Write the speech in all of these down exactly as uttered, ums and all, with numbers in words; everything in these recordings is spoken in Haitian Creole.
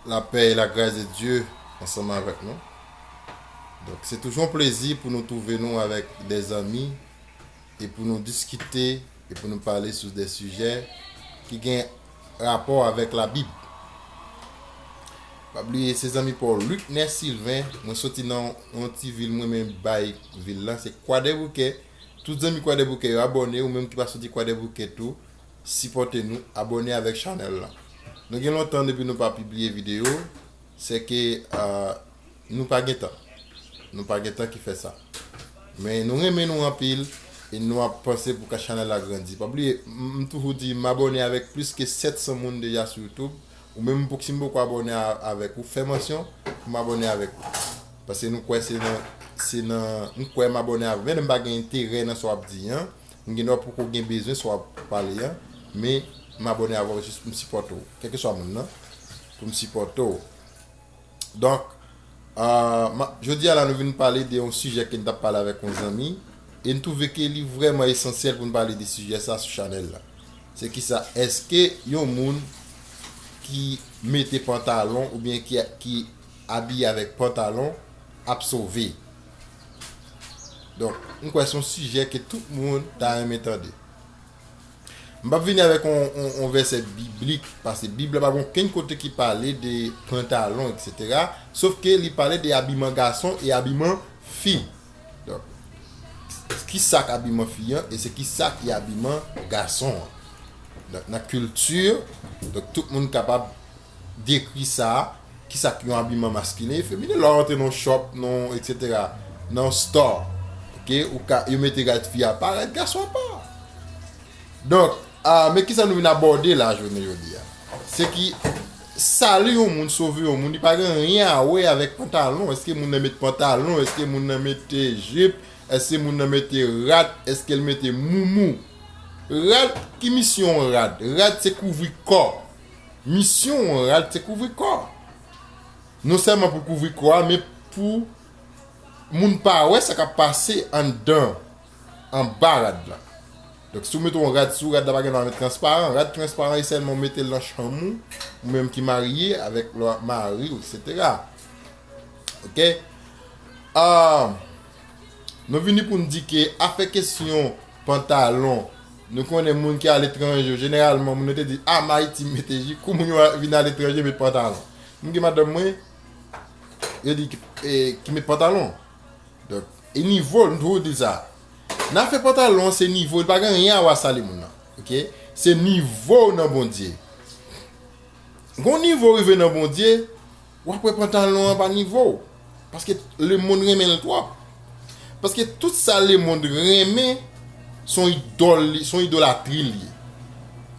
La paix et la grâce de Dieu ansanm avèk nou. Donk, se toujou yon plezi pou nou twouve nou avèk de zanmi e pou nou diskite e pou nou pale sou de sijè ki gen rapò avèk Labib. Pa bliye, se zanmi pa w Luckner Sylvain. Mwen soti nan yon ti vil, mwen menm bay vil la, se Kwadèboukè. Tout zanmi Kwadèboukè yo abòne, ou menm ki pa soti Kwadèboukè tou, sipòte nou, abòne avèk chanèl la. Nou gen lontan depi nou pa pibliye videyo, se ke, ah, nou pa gen tan. Nou pa gen tan ki fè sa. Men nou renmen nou anpil e nou ap panse pou ka chanèl la grandi. Pa bliye, m, m toujou di m abòne avèk plis ke sèt san moun deja sou YouTube. Ou menm pou ki si m poko abòne a, avèk ou, fè mansyon pou m abòne avèk ou. Paske nou kwè se nan, se nan, m kwè m abòne avèk ou. Men m pa gen enterè nan sa w ap di an. M gen dwa poko gen bezwen sa w ap pale an. Men m abòne avèk ou jis pou m sipòte w. Kèlkeswa moun nan, pou m sipòte w. Donk, ah, ma, jodi a la nou vin pale de yon sijè ke n t ap pale avèk yon zanmi, e n twouve ke li vrèman esansyèl pou n pale de sijè sa sou chanèl la. Se kisa? Èske yon moun ki mete pantalon oubyen ki, ki abiye avèk pantalon ap sove? Donk, m kwè se yon sijè ke tout moun ta renmen tande. M p ap vini avèk yon, yon, yon vèsè biblik, paske Bib la pa gen okenn kote ki pale de pantalon, etsetera. Sof ke li pale de abiman gason e abiman fi. Donk, ki sa k abiman fi an e se ki sa ki abiman gason an. Donk, nan kilti, donk, tout moun kapab dekri sa, kisa ki yon abiman maskilen e feminen. Lè w rantre nan yon shop, nan, etsetera, nan yon store, ok, ou ka, yo mete rad fi apa, rad gason apa. Donk, ah, men kisa nou vin abòde la jounen jodi a? Se ki sali yon moun, sove yon moun, li pa gen anyen a wè avèk pantalon. Èske moun nan met pantalon? Èske moun nan mete jip? Èske moun nan mete rad? Èske l mete moumou? Rad, ki misyon rad? Rad se kouvri kò. Misyon rad se kouvri kò. Non sèlman pou kouvri kò a, men pou moun pa wè sa k ap pase anndan, anba rad la. Donk, si w mete yon rad sou, rad la pa gen dwa met transparan. Rad transparan, e sèlman w mete l nan chanm ou, ou menm ki marye avèk lò, mari w, etsetera. Ok? Ah, nou vini pou n di ke afè kesyon pantalon, nou konnen moun ki aletranje, jeneralman, moun yo te di, "Ah, m Ayiti, m mete jip." Kou moun yo vin aletranje, met pantalon. M gen madanm mwen, yo di ki, e, ki met pantalon. Donk, e nivo, m toujou di sa. Nan afè pantalon, se nivo, li pa gen anyen a wè a sali moun nan. Ok? Se nivo w nan Bondye. Gon nivo w rive nan Bondye, w ap wè pantalon an pa nivo w. Paske lemonn renmen l twòp. Paske tout sa lemonn renmen, se yon idòl li, se yon idolatri li ye.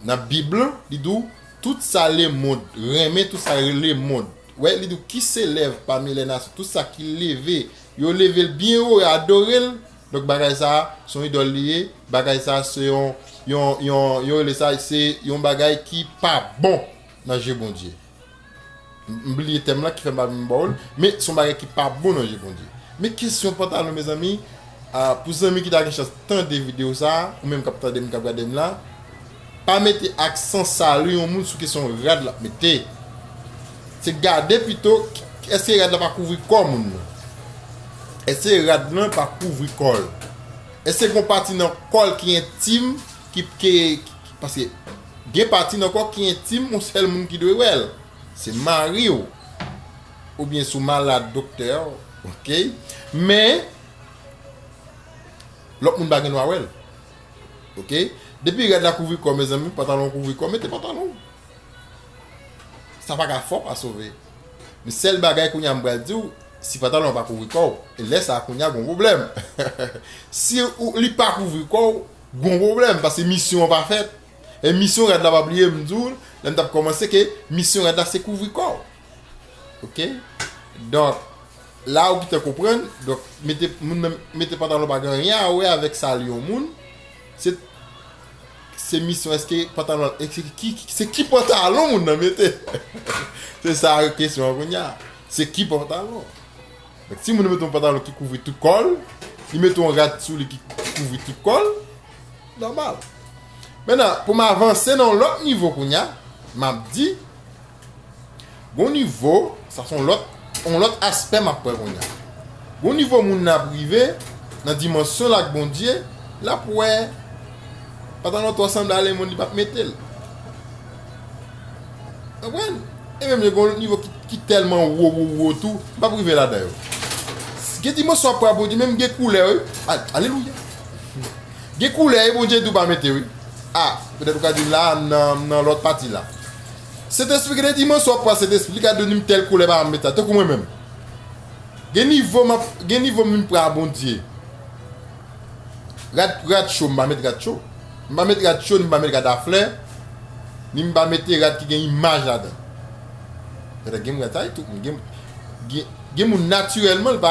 Nan Bib lan, li di w, tout sa lemonn renmen, tout sa lemonn. Wè, li di w, qui s'élève parmi les nations, tout sa ki leve, yo leve l byen wo, yo adore l. Donk, bagay sa a, se yon idòl li ye. Bagay sa a, se yon, yon, yon, yo rele sa, se yon bagay ki pa bon nan je Bondye. M, m bliye tèm lan ki fè m pa vin ba w l, men se yon bagay ki pa bon nan je Bondye. Men kesyon pantalon, mezanmi, ah, pou zanmi ki ta gen chans tande videyo sa a, ou menm k ap tande m, k ap gade m la, pa mete aksan sali yon moun sou kesyon rad l ap mete. Se gade pito, èske rad la pa kouvri kò moun nan? Èske rad lan pa kouvri kò l? Èske gon pati nan kò l ki entim, ki, ki, ki, paske gen pati nan kò ki entim, yon sèl moun ki dwe wè l. Se mari w. Oubyen si w malad, doktè w, ok? Men, lòt moun pa gen dwa wè l. Ok? Depi rad la kouvri kò, mezanmi, pantalon kouvri kò, mete pantalon. Sa pa ka fè w pa sove. Men sèl bagay kounye a m pral di w, si pantalon an pa kouvri kò w, e lè sa a kounye a gon pwoblèm. Si ou, li pa kouvri kò w, gon pwoblèm, paske misyon an pa fèt. E misyon rad la, pa bliye, m di w, lè m t ap kòmanse, ke misyon rad la se kouvri kò w. Ok? Donk, la ou gentan konprann, donk, mete, moun nan mete pantalon pa gen anyen a wè avèk sali yon moun. Se, se misyon, èske pantalon, èske ki, ki, se ki pantalon moun nan mete? Se sa kesyon an kounye a. Se ki pantalon? Donk, si moun nan mete yon pantalon ki kouvri tout kò l, li mete yon rad sou li ki kouvri tout kò l, nòmal. Mentnan, pou m avanse nan yon lòt nivo kounye a, m ap di, Gon nivo, sa se yon lòt, yon lòt aspè m ap pran kounye a. Gon nivo moun nan ap rive nan dimansyon l ak Bondye, l ap wè pa t anlè twò sanble a lemonn li p ap mete l. Konprann? E menm yo gon lòt nivo ki, ki tèlman wo, wo, wo tou, m p ap rive ladan yo. Gen dimansyon w ap pran Bondye, menm gen koulè, wi. A- Alelouya. Gen koulè, e Bondye di w pa mete, wi. A, petèt ou ka di la, nan, nan lòt pati la. Sentespri, gen de dimansyon w ap pran Sentespri, li ka di w ni m tèl koulè pa mete la, tankou mwen menm. Gen nivo m ap, gen nivo m vin pran a Bondye. Rad, rad cho, m pa met rad cho. M pa met rad cho, ni m pa met rad a flè, ni m pa mete rad ki gen imaj ladan. Petèt gen moun rad sa, e tout moun. Gen, gen, gen moun natirèlman, li pa